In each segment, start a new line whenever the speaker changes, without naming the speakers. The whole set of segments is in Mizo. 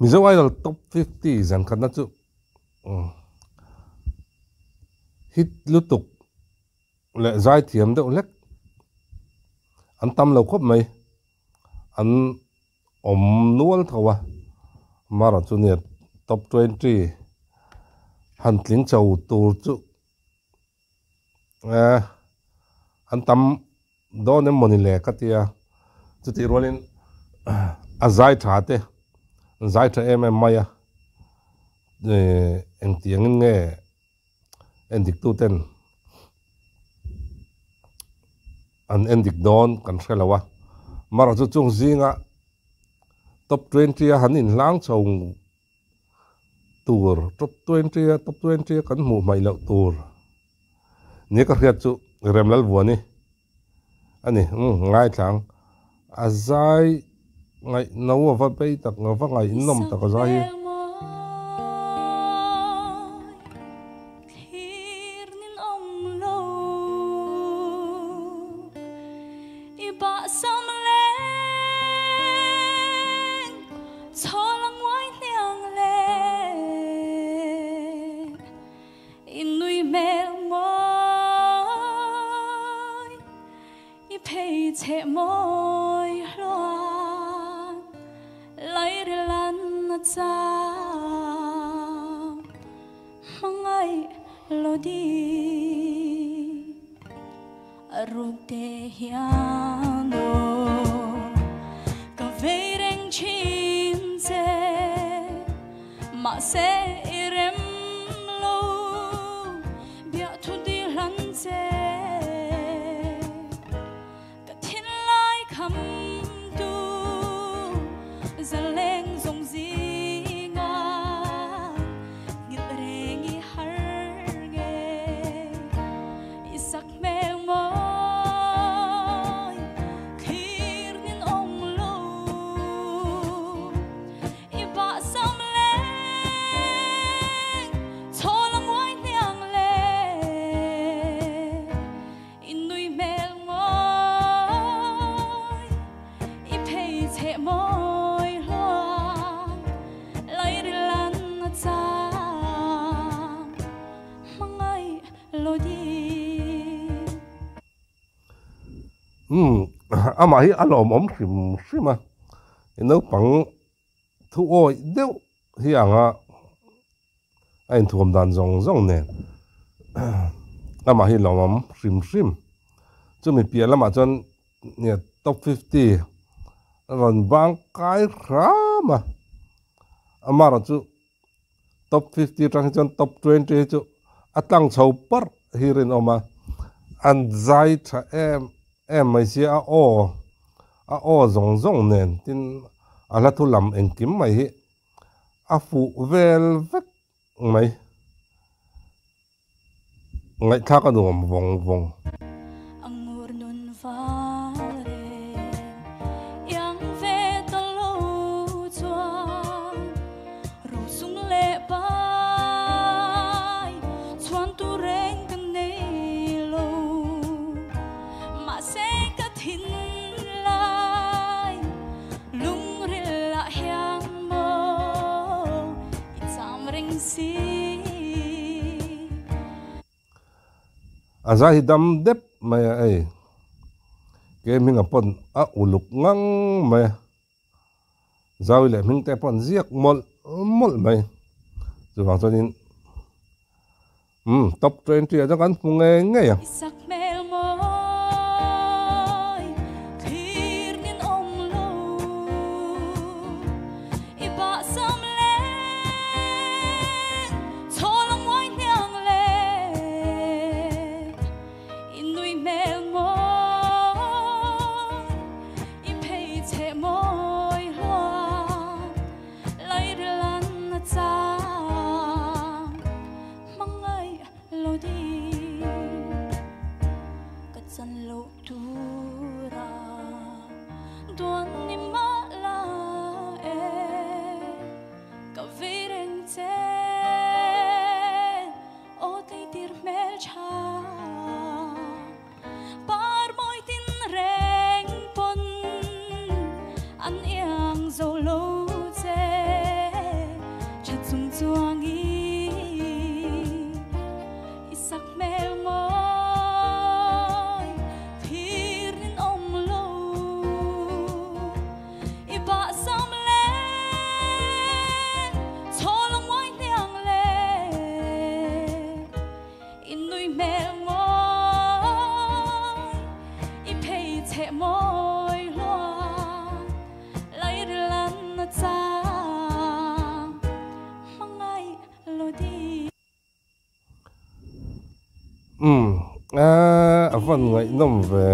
Mizo Idol Top 50 zan khatna chu hit lutuk leh zaithiam deuh hlek an tam lo khawp mai. An awm nual tho a, amaherawh chu nia Top 20 han tling cho tur chu eh an tam dawn em mawni le ka tia, chutih rualin a zai tha te zai tha em em mai a, eh engtiangin nge endik tu ten an endik dawn kan hre lo a, amaherawh chu chung zinga top 20 a han inhlang chho tur top 20 a top 20 a kan hmuh hmaih loh tur nia ka hriat chu Remlalvuani a ni umm ngaithlang a zai ngaihno a va bei tak a va ngaihnawm tak a zai hi.
I nui hmel mawi, i phei cheh mawi hluan, lairil an a cham, hmangaih lo di a ruk te hian aw, ka vei reng thin che. Mahse i rem lo biah thu di hlan che. Ka thinlai kham tu zaleng zawng zinga nghilh reng i har nge i sak hmel mawi thlir nin awm lo. I bah sam leng chhawl a nguai hniang le I nui hmel mawi i phei cheh mawi hluang lairil an a chang hmangaih lo ding.
Umm amah hi a lawmawm hrim hrim a i naupang Thu awih deuh hi anga a inthuam dan zawng zawng nen amah hi lawmawm hrim hrim. Chumi piah lamah chuan nia top 50 a rawn bang kai hram a, amaherawh chu top 50 atang hi chuan top 20 hi chu a tlang chho parh hi rinawm a, an zai tha em em mai sia a aw a aw zawng zawng nen tin a hla thu lam engkim mai hi a fuh vel vek mai ngaihthlak a nuam vawng vawng.
A ngur nun val reng iang ve ta lo chuan ro sung leh pai chhuan tu reng ka nei lo mahse ka thin lai lungril ah hian maw i cham reng si.
A zai hi dam dep mai a ei. Ke hming a pawn a uluk ngang mai a. Zawi leh hming te pawh an ziak mawlh mawlh mai. Chuvang chuanin umm top 20 ah chuan kan hmu ngei ngei ang.
I sak hmel mawi thlir nin awm lo i bah sam leng chhawl a nguai hniang le i nui hmel mawi i phei cheh mawi hluan lairil an a chang hmangaih lo ding ka chan loh tura duan ni mah la e ka vei reng che aw tleitir hmel tha. Par mawi tin reng pawn an iang zo lo che.
Umm a van ngaihnawm ve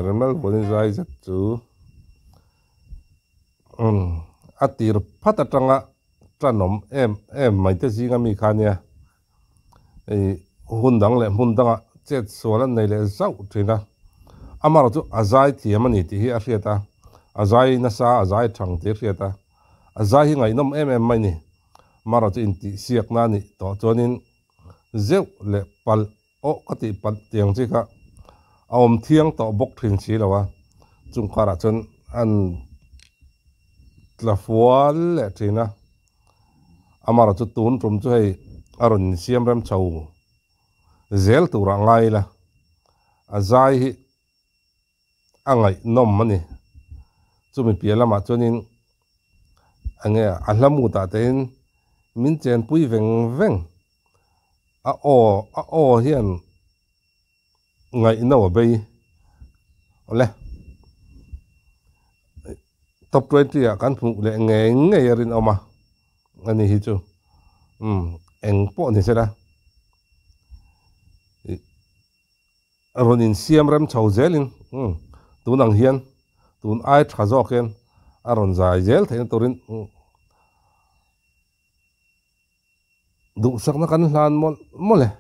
Remlal Vuani zai zet chu umm a tir phat atanga tanawm em em mai te zinga mi kha nia hei hun dang leh hmun dangah chet sual an nei leh zauh thin a amaherawh chu a zai thiam a ni tih hi a hriat a a zai nasa a zai thang tih a hriat a a zai hi ngaihnawm em em mai a ni amaherawh chu intihsiakna a nih tawh chuanin zeuh leh palh awh ka tih palh tiang chi kha a awm thiang tawh bawk thin si lo a, chung karah chuan an tla fual leh thin a, amaherawh chu tun tum chu hei a rawn insiam rem chho zel turah ngai ila a zai hi a ngaihnawm a ni. Chumi piah lamah chuanin eng nge a hla mutah tein min chenpui veng veng a aw a aw hian ngaihno a bei awle. Top 20 ah kan hmuh leh ngei ngei a rinawm a ani hi chu umm eng pawh ni sela. Rawn insiam rem chho zelin umm tun ang hian tun ai tha zawk hian a rawn zai zel theihna turin duhsakna kan hlan mawlh mawlh e.